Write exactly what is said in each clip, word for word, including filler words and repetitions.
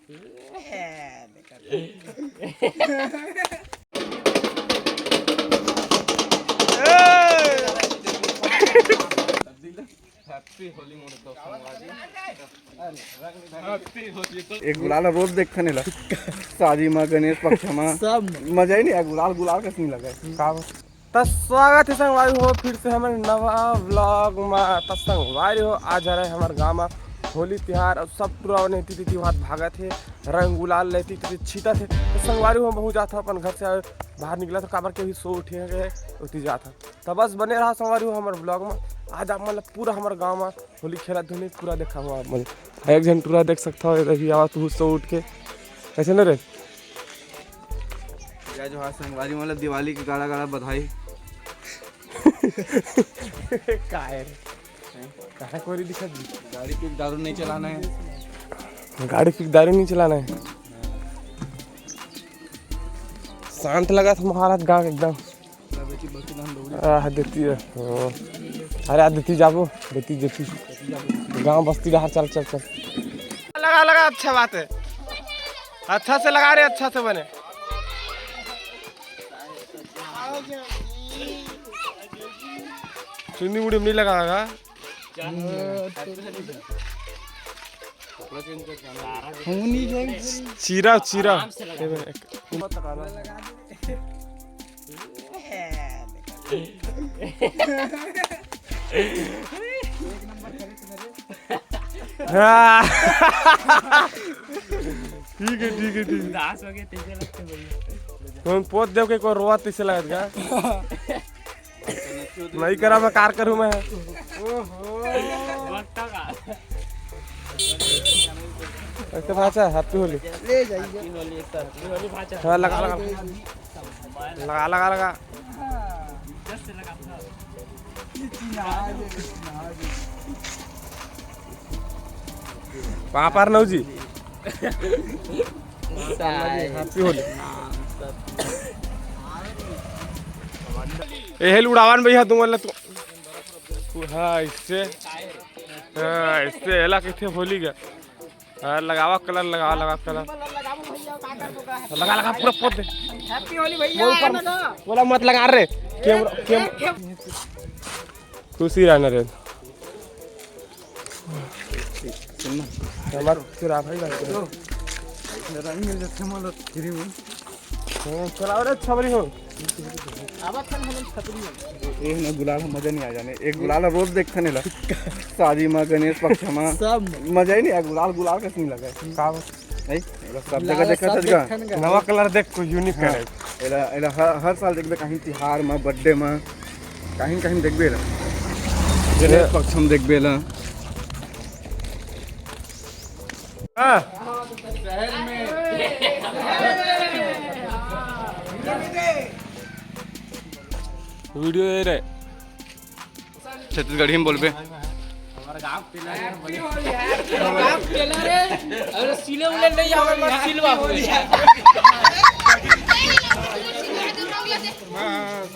एक गुलाल रोज देखथन एला। शादी म, गणेश पक्ष म। सब। मजा ही नहीं आय, गुलाल, गुलाल कस नहीं लगे। का बात? त स्वागत हे संगवारी हो फिर से हमर नवा vlog म। त संगवारी हो, आज हरे हमर गांव म होली तिहार, अउ सब टुरा मन एती तेती भात भागत हे, रंग गुलाल लेती तेती छीटत हे। त संगवारी हो, महू जात हव अपन घर से बाहर निकलत हव, काबर के अभी सो उठे हे, ओती जात हव। त बस बने रहा संगवारी हो हमर vlog म। आज आप मन ल पूरा हमर गांव म होली खेलत धुन पूरा देखाहूं आप मन। एक झन टुरा देख सकथव, अभी आवत हूं सो उठ के। कैसे न रे? जय जोहार संगवारी मन ल दिवाली के गाड़ा गाड़ा बधाई। का हे रे? कहाँ कोरी दिखत हे? गाड़ी पी के दारू नहीं चलाना है। गाड़ी पी के दारू नहीं चलाना है। शांत लगत हे महाराज गांव एकदम। आह, देती हे। हाँ। अरे, आज देती जाबो, देती, देती। गांव बस्ती डहर चल, चल, चल। लगा, लगा, अच्छा बात हे। अच्छा से लगा रे, अच्छा से बने। चुन्नी मुड़ी में नहीं लगा, लगा। चीरा, चीरा। हाँ। ठीक हे, ठीक हे, ठीक हे। उदास हो गए, तैसे लगते भैया। तुम पोत देव के कोई रोवा तैसे लगत का? नहीं करा, मैं कार करूँ मैं। ओहो। ऐसे भाषा, happy होली। ले जाइए। हाँ, लगा, लगा। लगा, लगा, लगा। पापा अरनव जी। Happy होली। ए, हेल उड़ावन भैया, तुम वाला तू। हाँ, इससे। हाँ, इससे एला कथे होली गा। हाँ, लगावा colour, लगावा, लगावा colour। लगा, लगा, पूरा पोत दे। Happy होली भैया। बोला मत लगा रे। Camera, camera। खुशी रहना रे। हमार चुरा भाई बात करो। रंग मिल जाते हैं, मतलब, free में। हाँ, चलाओ रे, छबरी हो। आवत हन हमन छतरी में। ये ना गुलाल ह मजा नहीं आ जाने। एक गुलाल रोज देखथन एला। शादी म, गणेश पक्ष म। सब। मजा ही नहीं आय, गुलाल, गुलाल कस नहीं लगे। का बात? नहीं, एला सब जगह देखत हस का? नवा colour देख, कोई unique हाँ। Colour। एला, एला हर, हर साल देखबे, कहीं तिहार म, birthday म, कहीं, कहीं देखबे एला। गणेश पक्ष म देखबे एला। हाँ। Video ये रे। छत्तीसगढ़ी में बोलबे। अरे सिले उले नहीं आवे, बस सिलवा हो।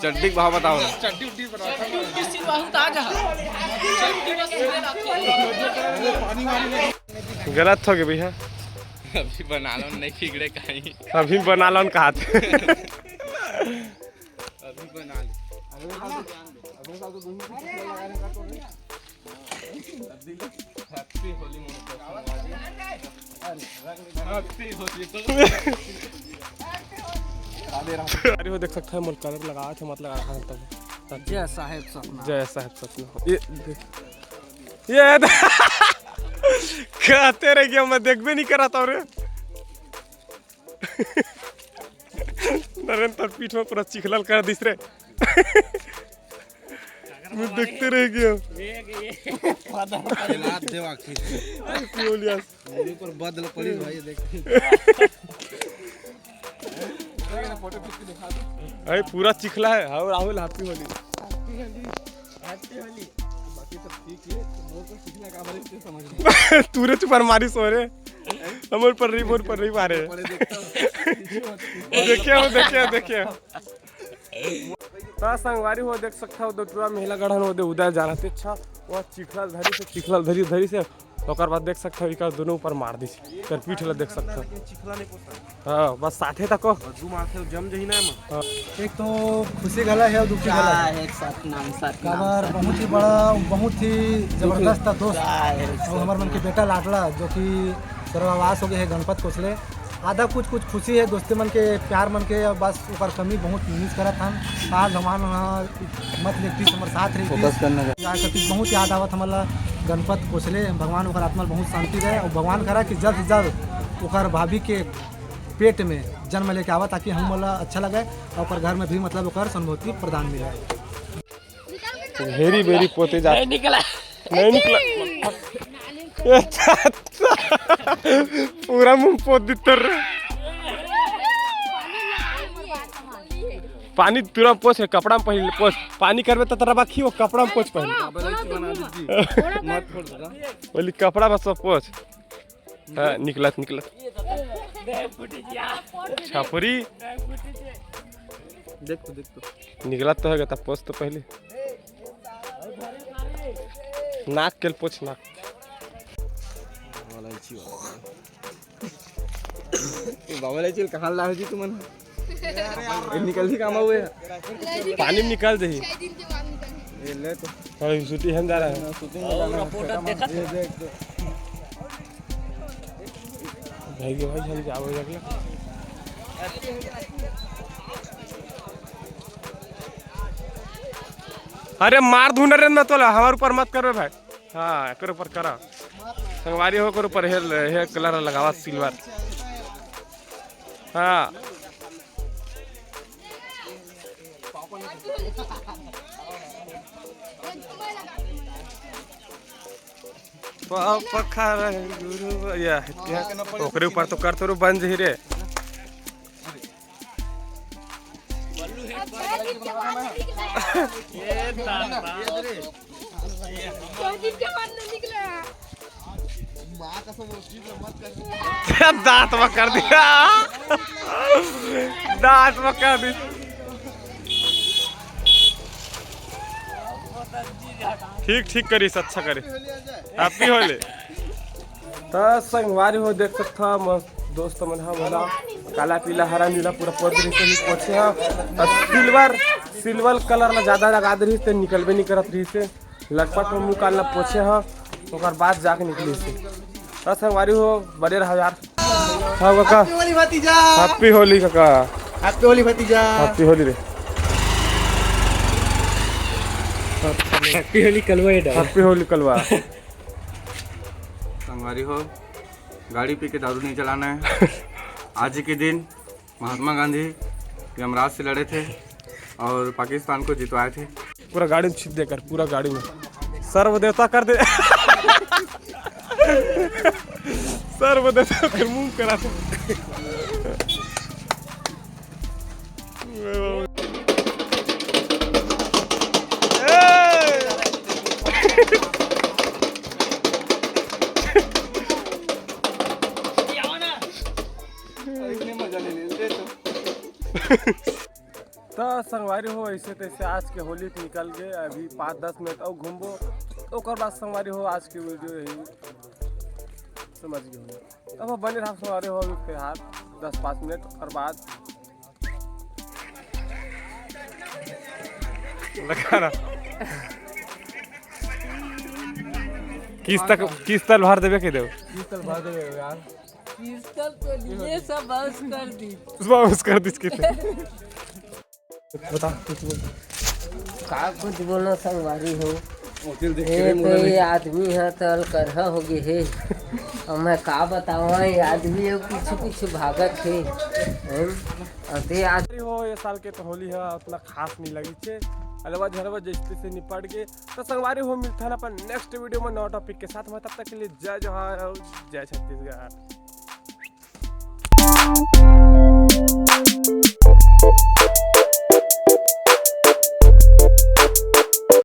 चड्डी के भाव बताओ ना। चड्डी उड्डी सिलवा हो, ताजा। चड्डी बस सिले रखो। गलत हो गए भैया। अभी बना लो, नहीं बिगड़े कहीं। अभी बना लो, कहा थे। अभी बना ले। अगले साल तो, अगले साल तो दोनों को लगा रहे हैं, तो Happy होली मोर। Happy होली तो। अरे हो, देख सकता है, मोर colour लगा थे, मत लगा था तब। जय साहेब सपना। जय साहेब सपना। ये देख। ये दे-, कहते रह गया, मैं देखबे नहीं करा था रे। नरेंद्र, पीठ में पूरा चिखलल कर दिस रे। मैं देखते रह गया। हाथ देवा खींच। पियोलिया। मेरे ऊपर बदल पड़ी भाई, देख। अरे पूरा चिखला है। हाँ, राहुल, happy होली। Happy होली। बाकी सब ठीक है, तो मोर को चिखला का बारे में समझ नहीं। तूरे चुपर मारी सो रे। हमर पर रही, मोर पर रही मारे। पड़े देखता हूँ। देखिए, वो देखिए, देखिए। त संगवारी हो, देख सकता हो, दो टुरा महिला गढ़न हो दे उदय जाना ते अच्छा। वो चिखला धरी से, चिखला धरी, धरी से। तो ओकर बाद देख सकथव, एकर दोनों ऊपर मार दिस, एकर पीठ ला देख सकथव। हाँ, बस साथे तक हो। बदबू मारथे, जम जही ना एमा। हाँ। एक तो खुशी घला हे अउ दुखी घला हे। एक साथ नाम साथ नाम काबर साथ। बहुत ही बड़ा, बहुत ही जबरदस्त दोस्त। अउ हमर मन के बेटा लाडला, जो कि स्वर्गवास हो गए हे, गणपत कोसले। आधा कुछ, कुछ खुशी हे दोस्ती मन के, प्यार मन के, अउ बस ओकर कमी बहुत मिस करत हन। आज भगवान ह मत लेगतिस, हमर साथ रहितिस। फोकस करना है। आज सतीश बहुत याद आवत हमन ला, गणपत कोसले, भगवान ओकर आत्मा ल बहुत शांति दे, अउ भगवान करा कि जल्द से जल्द ओकर भाभी के पेट में जन्म लेके आवा, ताकि हम ला अच्छा लगे, अउ ओकर घर में भी, मतलब, ओकर सन्मति प्रदान मिले। हेरी बेरी पोते जा। नहीं निकला। नहीं निकला। पूरा मुंह पोत दित्तर। पानी तुरंत पोछ, कपड़ा में पहले पोछ। पानी करबे त तोरा बाकी वो कपड़ा में पोछ पहले। बोली कपड़ा में सब पोछ। हाँ, निकलत निकलत। छपरी। देख तो, देख तो। निकलत तो होगा, तब पोछ तो पहले। नाक के पोछ, नाक। बाबा ले चल, कहाँ ला हो जी तुमन? ए, निकल ही काम हुए। पानी में निकल दे। छह दिन के बाद निकल। ये ले तो। अरे, shooting हम जा रहा है। Shooting में जाना है। ये देख तो। भाई के भाई, हम जाओ अगला। अरे, मार दूं ना रे, मैं तोला, हमारे ऊपर मत करबे भाई। हाँ, एकर ऊपर करा। संगवारी हो, एकर ऊपर हे, हे colour लगावा, silver। हाँ। पाप पखार गुरु, या, या, ओकरे ऊपर तो कर तोरो बंज ही रे। दांत में कर दिया, दांत में कर दी। ठीक, ठीक करिस, अच्छा करिस। Happy होली। त संगवारी हो, देख सकथा, मस्त दोस्त मन ह मोला काला, पीला, हरा, नीला पूरा पोत रहिस हे, पोछे ह। त silver, silver colour ला ज्यादा लगा दे रहिस, ते निकलबे नहीं करत रहिस हे। लटपट में मुंह कान ला पोछे ह, ओकर बाद जाके निकलिस हे। त संगवारी हो, बने रहा यार। हाँ, बका। Happy होली भतीजा। Happy होली काका। Happy होली भतीजा। Happy होली रे। Happy होली कलवा ये डाल। Happy होली कलवा। संगवारी हो, गाड़ी पी के दारू नहीं चलाना है। आज ही के दिन महात्मा गांधी यमराज से लड़े थे और पाकिस्तान को जितवाए थे। पूरा गाड़ी में छीट देकर, पूरा गाड़ी में सर्व देवता कर दे। सर्व देवता कर मुंह करा। इतने मजा ले लेते तो। त संगवारी हो, ऐसे तैसे आज के होली निकल गए। अभी पाँच दस मिनट और घूमबो, ओकर बाद संगवारी हो, आज के video यही समझ गए हो। अब बने रहा संगवारी हो, अभी फिलहाल दस पाँच मिनट, ओकर बाद लगा रहा। किस्त तक, किस्त तक भर देबे के देव। किस्त तक भर देबे यार। किस्त तक तो लिए सब bounce कर दी। Bounce कर दी किस्त। बता, कुछ बोल। का कुछ बोलना संगवारी हो? होटल देख के ए, नहीं तो बोला ये नहीं। आदमी ह त अलकरहा हो गए हे। अब मैं का बतावा, ये आदमी ह कुछ कुछ भागत हे। हैं? अते आज हो, ये साल के तो होली ह उतना खास नहीं लगी छे। अलवा झरवा जैसे से निपट गए। तो संगवारी हो, मिलता है अपन next video में नवा topic के साथ में। तब तक के लिए जय जोहार और जय छत्तीसगढ़।